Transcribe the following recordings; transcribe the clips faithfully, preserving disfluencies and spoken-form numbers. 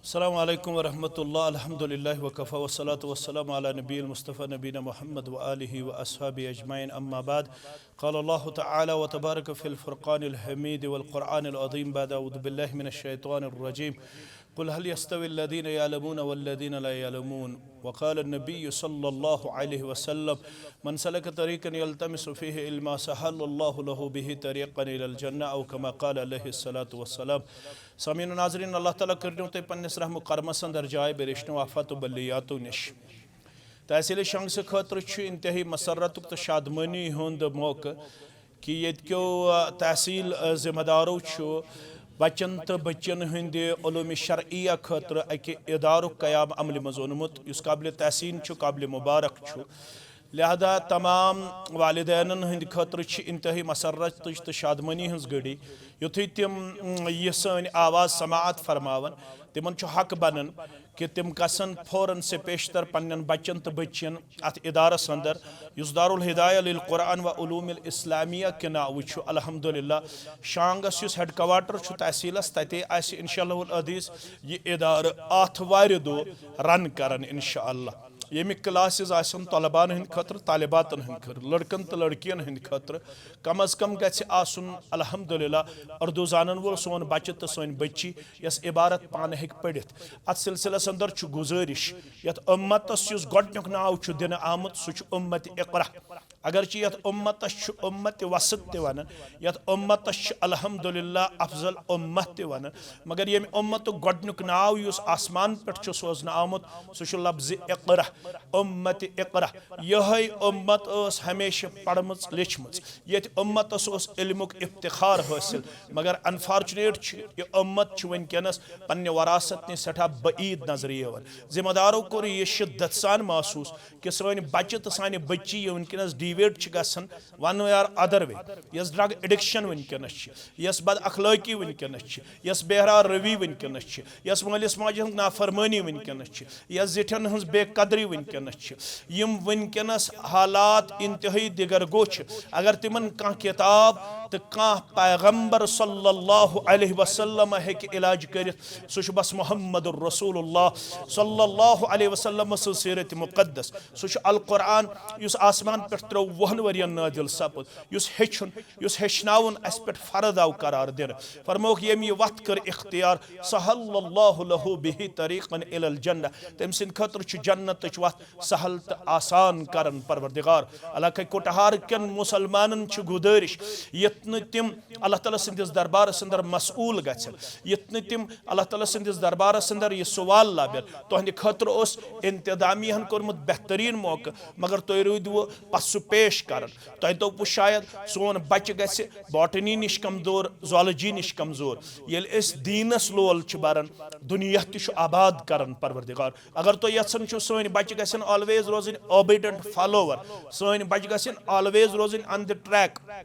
السلام عليكم ورحمة الله. الحمد لله وكفى، والصلاة والسلام على نبي المصطفى نبينا محمد وآله وأصحابه أجمعين. أما بعد، قال الله تعالى وتبارك في الفرقان الحميد والقرآن العظيم بعد أعوذ بالله من الشيطان الرجيم: قل هل يستوي الذين يعلمون والذين لا يعلمون؟ وقال النبي صلى الله عليه وسلم: من سلك طريقا يلتمس فيه علما سهل الله له به طريقا إلى الجنة، أو كما قال عليه الصلاة والسلام. سامعین و ناظرین، اللہ تعالیٰ کٔرِنو تُہۍ پننِس رحم و کرمس اندر جاے، بیٚیہِ رٔچھنو آفات و بلیاتو نِش۔ تحصیل شنگس خٲطرٕ چھُ انتہٲئی مسرتُک تہٕ شادمٲنی ہُنٛد موقعہٕ کہِ ییٚتہِ کیو، آ، تحصیل، آ، ذمہ دارو چھُ بچن تہٕ بچین ہٕنٛدِ علوم شرعیہ خٲطرٕ اکہِ ادارُک قیام عملہِ منٛز اونمُت، یُس قابل تحسین چھُ، قابل مبارک چھُ۔ لہذا تمام والدینن ہٕنٛدِ خٲطرٕ چھِ انتہٲئی مسرتٕچ تہٕ شادمٲنی ہٕنٛز گھڑی۔ یُتھُے تِم، ام، یہِ سٲنۍ آواز سماعت فرماون، تِمن چھُ حق بنان کہِ تِم گژھن فوراً سے پیشتر پننٮ۪ن بچن تہٕ بچین اتھ ادارس اندر، یُس دارالہدایہ للقرآن و علوم الاسلامیہ کہِ ناوٕ چھُ۔ الحمدللہ، شانگس یُس ہیڈ کوارٹر چھُ تحصیلس، تتے آسہِ انشاءاللہ العزیز یہِ ادارٕ آتھوارِ دۄہ رن کران انشاءاللہ۔ ییٚمہِ کلاسز آسن طلباہن ہٕنٛدِ خٲطرٕ، طالباتن ہٕنٛدِ خٲطرٕ، لڑکن تہٕ لڑکین ہٕنٛدِ خٲطرٕ، کم از کم گژھِ آسُن الحمدللہ اردو زانن وول سون بچہِ تہٕ سٲنۍ بچی، یۄس عبارت پانہٕ ہیٚکہِ پٔرِتھ۔ اتھ سلسلس اندر چھُ گزٲرش، یتھ امتس یُس گۄڈنیُک ناو چھُ دِنہٕ آمُت، سُہ چھُ امت اقرا۔ اگرچہ یتھ امتس چھُ امت وسط تہِ ونان، یتھ امتس چھُ الحمدللہ افضل امت تہِ ونان، مگر ییٚمہِ امتُک گۄڈنیُک ناو یُس آسمان پٮ۪ٹھ چھُ سوزنہٕ آمُت، سُہ چھُ لفظ اقرا، امت اقرا۔ یہے امت ٲس ہمیشہ پرمٕژ لیچھمٕژ۔ یتھ امتس اوس علمُک افتخار حٲصِل، مگر انفارچونیٹ چھُ، یہِ امت چھُ وٕنکیٚنس پننہِ وراثت نِش سٮ۪ٹھاہ بعید نظرِ یِوان۔ ذمہ دارو کوٚر یہِ شدت سان محسوس کہِ سٲنۍ بچہِ تہٕ سانہِ بچی یہِ وٕنکیٚنس deviate چھِ گژھان one way or other way۔ یۄس ڈرگ ایڈکشن وٕنکیٚنس چھِ، یۄس بد اخلٲقی وٕنکیٚنس چھِ، یۄس بے حیا روی وٕنکیٚنس چھِ، یۄس مٲلِس ماجہِ ہٕنٛز نافرمٲنی وٕنکیٚنس چھِ، یۄس زِٹھٮ۪ن ہٕنٛز بے قدری وٕنکیٚنس چھِ، یِم وٕنکیٚنس حالات انتہٲئی دِگر گوٚو چھِ۔ اگر تِمن کانٛہہ کتاب تہٕ کانٛہہ پیغمبر صلی اللہ علیہ وسلم ہیٚکہِ علاج کٔرِتھ، سُہ چھُ بس محمد رسول اللہ صلی اللہ علیہ وسلم سٕنٛز سیرت مقدس۔ سُہ چھُ القرآن، یُس آسمان پٮ۪ٹھ ترٛووُہن ؤرین نٲزِل سپُد، یُس ہیٚچھُن، یُس ہیٚچھناوُن اَسہِ پٮ۪ٹھ فرض آو قرار دِنہٕ۔ فرمووُکھ، ییٚمۍ یہِ وَتھ کٔر اختیار، سہل اللہ لہ بہ طریقا الی الجنہ، تٔمۍ سٕنٛدِ خٲطرٕ چھُ جنتٕچ وَتھ سہل تہٕ آسان کرن پروردگار۔ علاقہ کوٹہار کٮ۪ن مُسلمانن چھِ گُزٲرِش، یُتھ نہٕ تِم اللہ تعالیٰ سٕنٛدِس دربارس اندر مسئول گژھن، یُتھ نہٕ تِم اللہ تعالیٰ سٕنٛدِس دربارس اندر یہِ سوال لبن۔ تُہنٛدِ خٲطرٕ اوس انتظامیہ ہن کوٚرمُت بہتریٖن موقعہٕ، مگر تُہۍ روٗدِوٕ پتہٕ سُہ پیش کران۔ تۄہہِ دوٚپوٕ شاید سون بچہِ گژھِ باٹنی نِش کمزور، زولجی نِش کمزور۔ ییٚلہِ أسۍ دیٖنس لول چھِ بران، دُنیا تہِ چھُ آباد کران پروردگار۔ اگر تُہۍ یژھان چھِو سٲنۍ بچہِ گژھن always روزٕنۍ obedient follower، سٲنۍ بچہِ گژھن always روزٕنۍ on the track،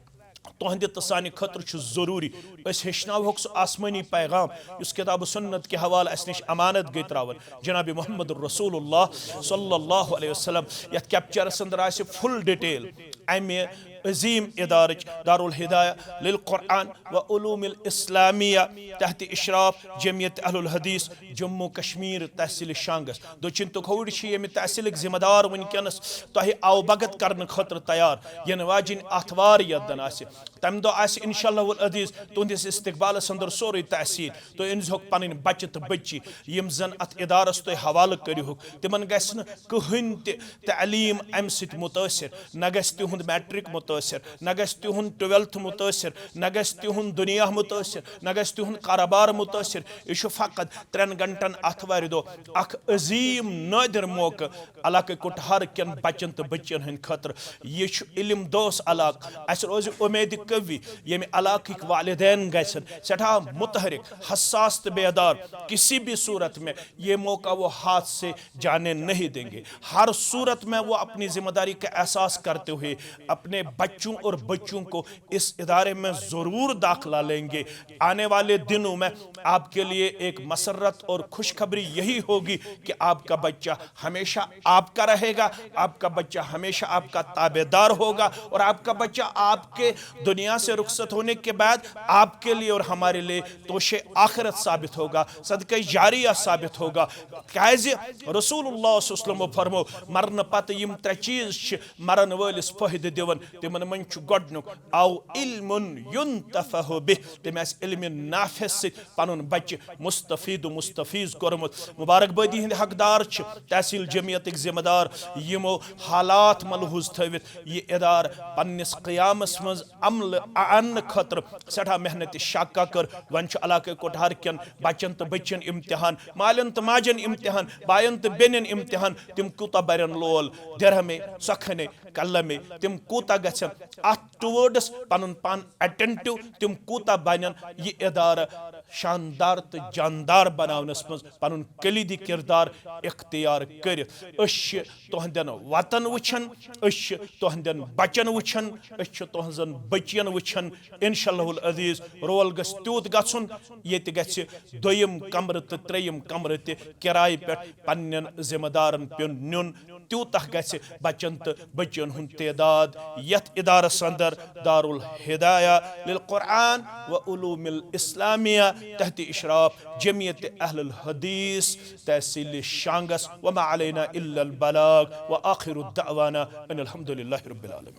تُہنٛدِ تہٕ سانہِ خٲطرٕ چھُ ضروٗری أسۍ ہیٚچھناوہوکھ سُہ آسمٲنی پیغام یُس کتاب و سنت کہِ حوالہٕ اَسہِ نِش امانت گٔے ترٛاوان، جناب محمد رسول اللہ صلی اللہ علیہ وسلم۔ یتھ کیپچرس اندر آسہِ full detail امہِ عظیٖم ادارٕچ، دارالہدایہ للقرآن و علوم الاسلامیہ تحت اشراف جمعیت اہل الحدیث جموں کشمیر تحصیل شانگس۔ دٔچھِنۍ تہٕ کھووُر چھِ ییٚمہِ تحصیلٕکۍ ذمہ دار وٕنکیٚنَس۔ تۄہہِ آو بھگت کرنہٕ خٲطرٕ تیار۔ یِنہٕ واجِنۍ آتھوار یَتھ زَن آسہِ، تَمہِ دۄہ آسہِ انشاءاللہ العزیز تُہنٛدِس استقبالَس اندر سورُے تحصیل۔ تُہۍ أنزِہوکھ پَنٕنۍ بَچہِ تہٕ بٔچی، یِم زَن اَتھ ادارَس تُہۍ حوالہٕ کٔرِہوکھ۔ تِمَن گژھِ نہٕ کٕہٕنۍ تہِ تعلیٖم اَمہِ سۭتۍ مُتٲثر، نہ گژھِ تِہُنٛد میٹرک مُتٲثر، نہ گژھِ تِہُنٛد ٹُویلتھ مُتٲثر، نہ گژھِ تِہُنٛد دُنیا مُتٲثر، نہ گژھِ تِہُنٛد کارٕبار مُتٲثر۔ یہِ چھُ فقط ترٛٮ۪ن گھنٹن آتھوارِ دۄہ اکھ عظیٖم نٲدِر موقعہٕ علاقہٕ کُٹھار کٮ۪ن بچن تہٕ بچین ہٕنٛدِ خٲطرٕ۔ یہِ چھُ علم دوس علاقہٕ۔ اَسہِ روزِ اُمید قوی، ییٚمہِ علاقٕکۍ والدین گژھن سٮ۪ٹھاہ متحرک، حساس تہٕ بیدار۔ کسی بھی صورت میں یہ موقع وہ ہاتھ سے جانے نہیں دیں گے۔ ہر صورت میں وہ اپنی ذمہ داری کا احساس کرتے ہوئے اپنے بچوں اور بچیوں کو اس ادارے میں ضرور داخلہ لیں گے۔ آنے والے دنوں میں آپ کے لیے ایک مسرت اور خوشخبری یہی ہوگی کہ آپ کا بچہ ہمیشہ آپ کا رہے گا، آپ کا بچہ ہمیشہ آپ کا تابع دار ہوگا، اور آپ کا بچہ آپ کے دنیا سے رخصت ہونے کے بعد آپ کے لیے اور ہمارے لیے توشے آخرت ثابت ہوگا، صدقہ جاریہ ثابت ہوگا۔ کیازِ رسول اللہ صلی اللہ علیہ وسلم فرمو، مرنہٕ پتہٕ یِم ترٛےٚ چیٖز چھِ مرن وٲلِس فٲیدٕ دِوان، تِمن منٛز چھُ گۄڈٕنیُک، او علم ينتفع به، تٔمۍ آسہِ علمِ نافع سۭتۍ پنُن بچہِ مستفید و مستفیض کوٚرمُت۔ مبارک بٲدی ہٕنٛدۍ حقدار چھِ تحصیل جمعیتٕکۍ ذمہٕ دار، یِمو حالات ملحوظ تھٲوِتھ یہِ ادارٕ پننِس قیامس منٛز عملہٕ اننہٕ خٲطرٕ سٮ۪ٹھاہ محنت شاقہ کٔر۔ وۄنۍ چھُ علاقہٕ کوٹھار کٮ۪ن بچن تہٕ بچین امتحان، مالٮ۪ن تہٕ ماجن امتحان، باین تہٕ بیٚنٮ۪ن امتحان، تِم کوٗتاہ برن لول، درہمے، سۄکھنے، قلمے، تِم کوٗتاہ گژھن اتھ ٹُوٲرڈس پنُن پان اٹینٹو، تِم کوٗتاہ بنن یہِ ادارٕ شاندار تہٕ جاندار بناونس منٛز پنُن کلیدی کردار اختیار کٔرِتھ۔ أسۍ چھِ تُہنٛدٮ۪ن وطن وٕچھان، أسۍ چھِ تُہنٛدٮ۪ن بچن وٕچھان، أسۍ چھِ تُہنٛزن بچین وٕچھان۔ انشاء اللہ العزیز رول گژھِ تیوٗت گژھُن، ییٚتہِ گژھِ دوٚیِم کمرٕ تہٕ ترٛیٚیِم کمرٕ تہِ کرایہِ پٮ۪ٹھ پننٮ۪ن ذمہٕ دارن پیوٚن نیُن۔ تیوٗتاہ گژھِ بچن تہٕ بچین ہُنٛد تعداد یتھ ادارس اندر دارالہدایہ للقرآن و علوم الاسلامیہ تحت اشراف جمعیت اہل الحدیث تحصیل شانگس۔ وما علینا الا البلاغ و آخر دعوانا ان الحمد للہ رب العالمین۔